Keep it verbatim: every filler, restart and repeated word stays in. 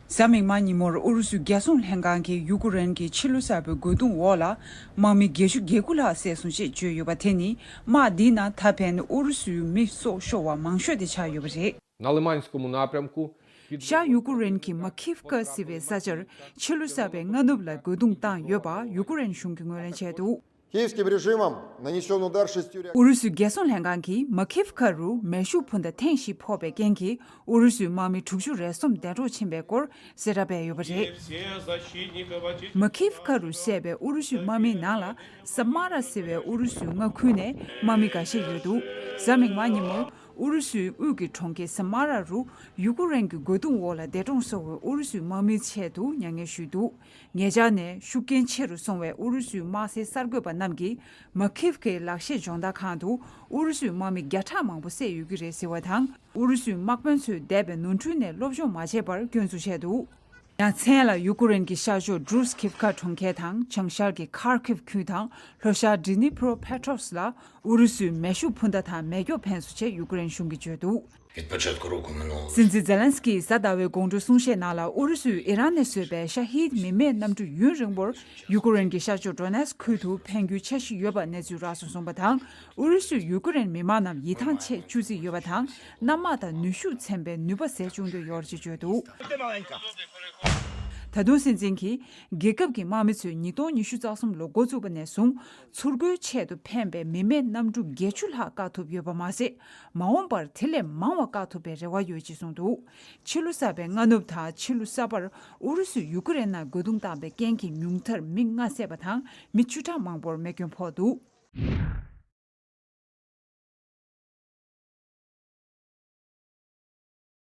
གཟའ་མིག་དམར་ཉིན་མོར་ཨུ་རུ་སུའི་རྒྱལ་སྲུང་ལྷན་ཁང་གིས་ཡུ་ཀེ་རེན་གྱི་ཕྱི་ལུས་གསར་པའི་རྒོལ་རྡུང་འོག་ལ་དམག་མི་བརྒྱད་ཅུ་གྱ་དགུ་ལྷག་བསད་སོང་ཞེས་བརྗོད་ཡོད་པ་དེ་ནི། དམག་འདིའི་ནང་ད་ཕན་ཨུ་རུ་སུའི་མི་སྲོག་ཤོར་བ་མང་ཤོས་དེ་ཆགས་ཡོད་པ་རེད། На Лиманському напрямку ཤར་ཡུ་ཀེ་རེན་གྱི་མ་ཁིབ་ཀ་ཟེར་བའི་ས་ཆར་ཕྱི་ལུས་གསར་པའི་སྔ་ནུབ་ལ་རྒོལ་རྡུང་བཏང་ཡོད་པ་ཡུ་ཀེ་རེན་གཞུང་གིས་ངོས་ལེན་བྱས་འདུག Киевским режимом нанесен удар шестью реакторами. ཨུ་རུ་སུའི་རྒྱལ་སྲུང་ལྷན་ཁང་གིས་མ་ཁིབ་ཁ་རུ་མེ་ཤུགས་འཕུར་མདའ་ཐེངས་བཞི་ཕོག་པའི་རྐྱེན་གྱིས་ཨུ་རུ་སུའི་དམག་མི་དྲུག་ཅུ་རེ་གསུམ་འདས་གྲོངས་ཕྱིན་པའི་སྐོར་གསལ་བསྒྲགས་སྤེལ་ཡོད་པ་རེད། མ་ཁིབ་ཁ་རུ་བསད་པའི་ཨུ་རུ་སུའི་དམག་མིའི་ནང་ལ་སམ་མ་ར་ཟེར་བའི་ཨུ་རུ་སུའི་མངའ་ཁུལ་ནས་དམག་མི་འགའ་ཤས་ཡོད་འདུག་གཟའ་མིག་དམར་ཉིན་མོ་ཨུ་རུ་སུའི་དབུས་ཀྱི་གྲོང་ཁྱེར་སམ་མ་ར་རུ་ཡུ་ཀེ་རེན་གྱི་རྒོལ་རྡུང་འོག་ལ་འདས་གྲོངས་སོང་བའི་ཨུ་རུ་སུའི་དམག་མིའི་ཆེད་དུ་མྱ་ངན་ཞུས་འདུག་ཉེ་ཆར་ནས་ཤུགས་རྐྱེན་ཆེ་རུ་སོང་བའི་ཨུ་རུ་སུའི་དམག་སའི་གསར་འགོད་པ་རྣམས་ཀྱིས་མ་ཁིབ་ཀའི་ལག་ཤེས་སྦྱོང་བརྡར་ཁང་དུ་ཨུ་རུ་སུའི་དམག་མི་བརྒྱ་ཕྲག་མང་པོ་བསད་ཡོད་ཀྱི་རེད་ཟེར་བ་དང་། ཨུ་རུ་སུའི་དམག་དཔོན་ཚོས་འདས་པའི་ནོར་འཁྲུལ་ནས་སློབ་སྦྱོང་མ་བྱས་པར་སྐྱོན་འཛུགས་བྱས་འདུག་ཡང་མཚན་ལ་ཡུ་ཀེ་རེན་གྱི་ཤར་ཕྱོགས་ཌྲུས་ཁིབ་ཁ་གྲོང་ཁྱེར་དང་བྱང་ཤར་གྱི་ཁར་ཁིབ་ཁུལ་དང་ལྷོ་ཤར་ཌི་ནི་པྲོ་ཕེ་ཊྲོ་སི་ལ་ཨུ་རུ་སུའི་མེ་ཤུགས་འཕུར་མདའ་དང་མེ་སྒྱོགས་འཕེན་སོང་ཞེས་ཡུ་ཀེ་རེན་གཞུང་གིས་བརྗོད་འདུག Від початку року минулого སྲིད་འཛིན་ཛེ་ལན་སི་ཀིས་གཟའ་ཟླ་བའི་དགོང་དྲོ་གསུང་བཤད་ནང་ལ་ཨུ་རུ་སུས་ཨི་རན་ནས་བཟོས་པའི་ཤ་ཧིད་མི་མེད་གནམ་གྲུ་ཡུན་རིང་པོར་ཡུ་ཀེ་རེན་གྱི་ཤར་ཕྱོགས་ཌོ་ནེ་སི་ཁུལ་དུ་འཕེན་རྒྱུའི་འཆར་གཞི་ཡོད་པ་གནས་ཚུལ་རག་སོང་གསུངས་པ་དང་། ཨུ་རུ་སུས་ཡུ་ཀེ་རེན་མི་དམངས་རྣམས་ཡིད་ཐང་ཆད་བཅུག་རྩིས་ཡོད་པ་དང་། གནམ་དམག་དང་ནུས་ཤུགས་ཚན་པས་ནུས་པ་ཟད་བཅུག་འདོད་ཡོད་ཅེས་བརྗོད་འདུག་ད་དུང་སྲིད་འཛིན་གྱིས་རྒྱལ་ཁབ་ཀྱི་དམག་མི་ཚོས་ཉིས་སྟོང་ཉི་ཤུ་རྩ་གསུམ་ལོ་འགོ་བཙུགས་པ་ནས་བཟུང་ཚུར་རྒོལ་ཆེད་དུ་འཕེན་པའི་མི་མེད་གནམ་གྲུ་བརྒྱད་ཅུ་ལྷག་བཀག་ཐུབ་ཡོད་པ་མ་ཟད། མ་འོངས་པར་དེ་ལས་མང་བ་བཀག་ཐུབ་པའི་རེ་བ་ཡོད་ཅེས་གསུངས་འདུག་ཕྱི་ལོ་གསར་པའི་སྔ་ནུབ་དང་ཕྱི་ལོ་གསར་པར་ཨུ་རུ་སུས་ཡུ་ཀེ་རེན་ནང་རྒོལ་རྡུང་བཏང་པའི་རྐྱེན་གྱིས་ཉུང་མཐར་མི་ལྔ་བསད་པ་དང་མི་བཅུ་ཕྲག་མང་པོར་རྨས་སྐྱོན་ཕོག་འདུག